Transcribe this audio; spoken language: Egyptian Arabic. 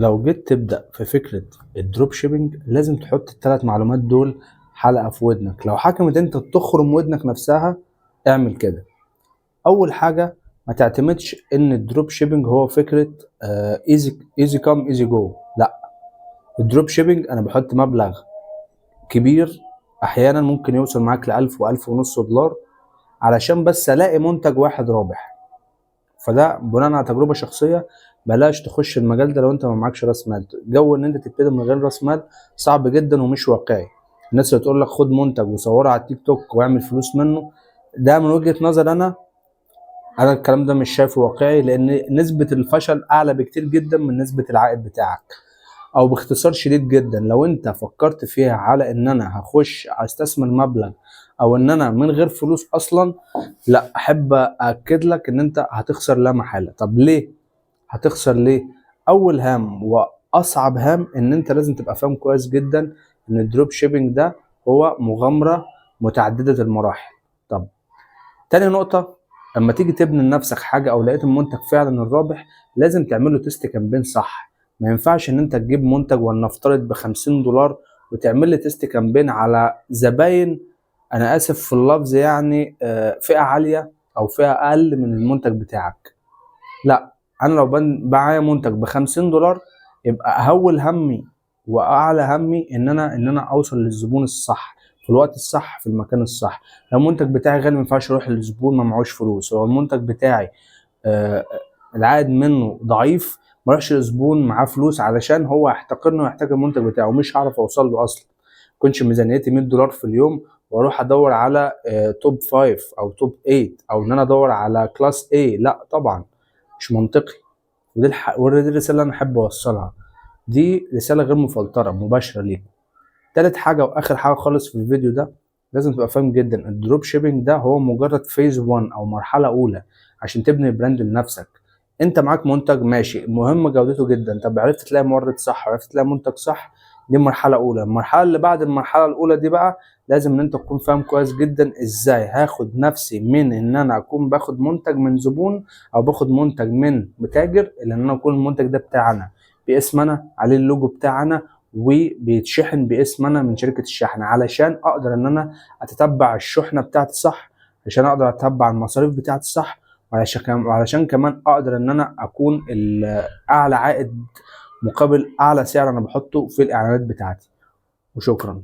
لو جيت تبدأ في فكرة ال drop shipping لازم تحط الثلاث معلومات دول حلقة في ودنك. لو حكمت انت تخرم ودنك نفسها اعمل كده. اول حاجة، ما تعتمدش ان ال drop shipping هو فكرة easy easy come easy go. لا، ال drop shipping انا بحط مبلغ كبير، احيانا ممكن يوصل معاك لألف وألف ونص دولار علشان بس الاقي منتج واحد رابح. فده بناء على تجربه شخصيه، بلاش تخش المجال ده لو انت ما معكش راس مال. جو ان انت تبتدي من غير راس مال صعب جدا ومش واقعي. الناس اللي تقول لك خد منتج وصوره على التيك توك واعمل فلوس منه، ده من وجهة نظر انا الكلام ده مش شايفه واقعي، لان نسبة الفشل اعلى بكتير جدا من نسبة العائد بتاعك. او باختصار شديد جدا، لو انت فكرت فيها على ان انا هخش استثمر مبلغ او ان انا من غير فلوس اصلا، لا، احب اكد لك ان انت هتخسر لا محالة. طب ليه هتخسر ليه؟ اول هام واصعب هام ان انت لازم تبقى فاهم كويس جدا ان ال drop shipping ده هو مغامرة متعددة المراحل. طب تاني نقطة، لما تيجي تبني لنفسك حاجة او لقيت المنتج فعلا الرابح، لازم تعمل له test campaign صح. ما ينفعش ان انت تجيب منتج ولنفترض ب 50 دولار وتعمل لي test campaign على زباين، انا اسف في اللفظ يعني، فئة عالية او فئة اقل من المنتج بتاعك. لا، انا لو معايا منتج ب 50 دولار يبقى اول همي واعلى همي ان انا اوصل للزبون الصح في الوقت الصح في المكان الصح. لو المنتج بتاعي غالي ما ينفعش اروح للزبون ما معهوش فلوس. لو المنتج بتاعي العائد منه ضعيف ما اروحش لزبون معاه فلوس، علشان هو هيحتقرني ويحتاج المنتج بتاعه ومش هعرف اوصل له اصلا. يكونش ميزانيتي 100 دولار في اليوم واروح ادور على top 5 او top 8 او ان انا ادور على class A، لا طبعا مش منطقي. ودي الرسالة اللي انا احب اوصلها، دي رسالة غير مفلتره مباشرة ليكم. تالت حاجة واخر حاجة خالص في الفيديو ده، لازم تبقى فاهم جدا ال drop shipping ده هو مجرد phase 1 او مرحلة اولى عشان تبني brand لنفسك. انت معاك منتج ماشي، مهم جودته جدا، طب عرفت تلاقي مورد صح وعرفت تلاقي منتج صح، دي مرحلة اولى. المرحلة اللي بعد المرحلة الاولى دي بقى لازم ان انت تكون فاهم كويس جدا ازاي هاخد نفسي من ان انا اكون باخد منتج من زبون او باخد منتج من متاجر الى ان انا اكون المنتج ده بتاعنا باسم انا، عليه اللوجو بتاعنا، وبيتشحن باسم انا من شركة الشحن، علشان اقدر ان انا اتتبع الشحنة بتاعتي صح، عشان اقدر اتبع المصاريف بتاعتي صح، وعلشان كمان اقدر ان انا اكون اعلى عائد مقابل اعلى سعر انا بحطه في الاعلانات بتاعتي. وشكرا.